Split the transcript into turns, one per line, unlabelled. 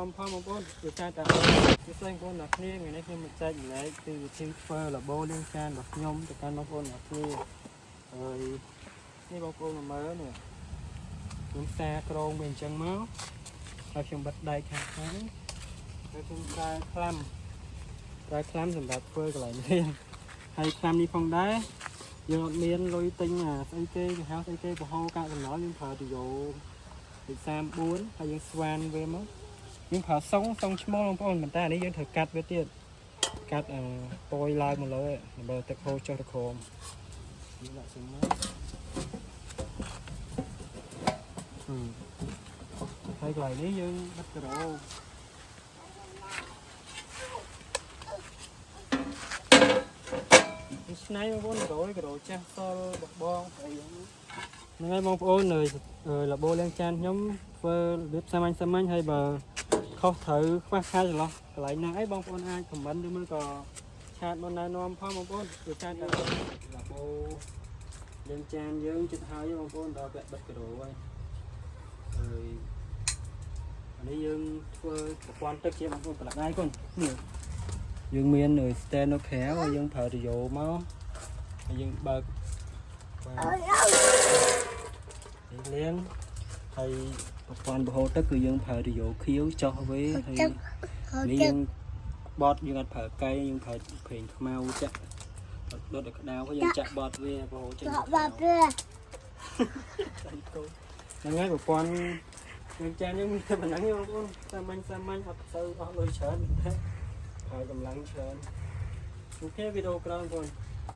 នាំផងបងប្អូនគឺតែតែគឺស្ដីបងប្អូនអ្នកគ្នាថ្ងៃនេះខ្ញុំមកចែករំលែកពីវិធីធ្វើលបោលាងចានរបស់ខ្ញុំទៅកាន់បងប្អូនអ្នកគ្នាហើយនេះបងប្អូនមកមើលនេះខ្ញុំសាក្រងវាអញ្ចឹងមកហើយខ្ញុំបិទដែកខាងខាងហើយខ្ញុំប្រើខ្លាំប្រើខ្លាំសម្រាប់ធ្វើកន្លែងនេះហើយខ្លាំនេះផងដែរយើងអត់មានលុយទិញអាស្អីគេគេហៅស្អីគេប្រហោកាកសំណល់យើងប្រើទុយោលេខ34ហើយយើងស្វានវាមកយើងប្រើសុងសុងឈ្មោលបងប្អូនប៉ុន្តែអានេះយើងត្រូវកាត់វាទៀតកាត់អាពយឡើងមកលើដើម្បីទឹកហូរចុះទៅក្រោមយើងដាក់សិនមកហឹមហើយកន្លែងនេះយើងបិទការ៉ូនេះឆ្នៃបងប្អូនការ៉ូការ៉ូចាស់សល់បបងស្អីហ្នឹងហ្នឹងហើយបងប្អូននៅលបោលាងចានខ្ញុំធ្វើរបៀបសាមញ្ញសាមញ្ញហើយបើខុសត្រូវខ្វះខាតចន្លោះកន្លែងណាអីបងប្អូនអាច comment ឬមួយក៏ chat មកណែនាំផងបងប្អូនគឺចានលបោលាងចានយើងចិត្តហើយបងប្អូនដល់ពាក់បិទការ៉ូហើយហើយអានេះយើងធ្វើប្រព័ន្ធទឹកជាបងប្អូនប្រឡាក់ដៃកូននេះយើងមាននៅ stand នៅក្រៅហើយយើងប្រើទុយោមកហើយយើងបើកបាទលាងហើយប្រព័ន្ធបង្ហូរទឹកគឺយើងប្រើទុយោខៀវចោះវេហើយនេះយើងបត់យើងអត់ប្រើកែងយើងប្រើប្រេងខ្មៅចាក់ដុតឲ្យក្តៅហើយយើងចាក់បត់វាបង្ហូរចេញ
បា
ទៅ
បា
ហ្នឹងហើយប្រព័ន្ធយើងចានយើងមានតែប៉ុណ្្នឹងទេបងប្អូនសាមញ្ញសាមញ្ញអត់សូវអស់លុយច្រើនទេហើយកម្លាំងច្រើន OK វីដេអូក្រោយបងប្អូន។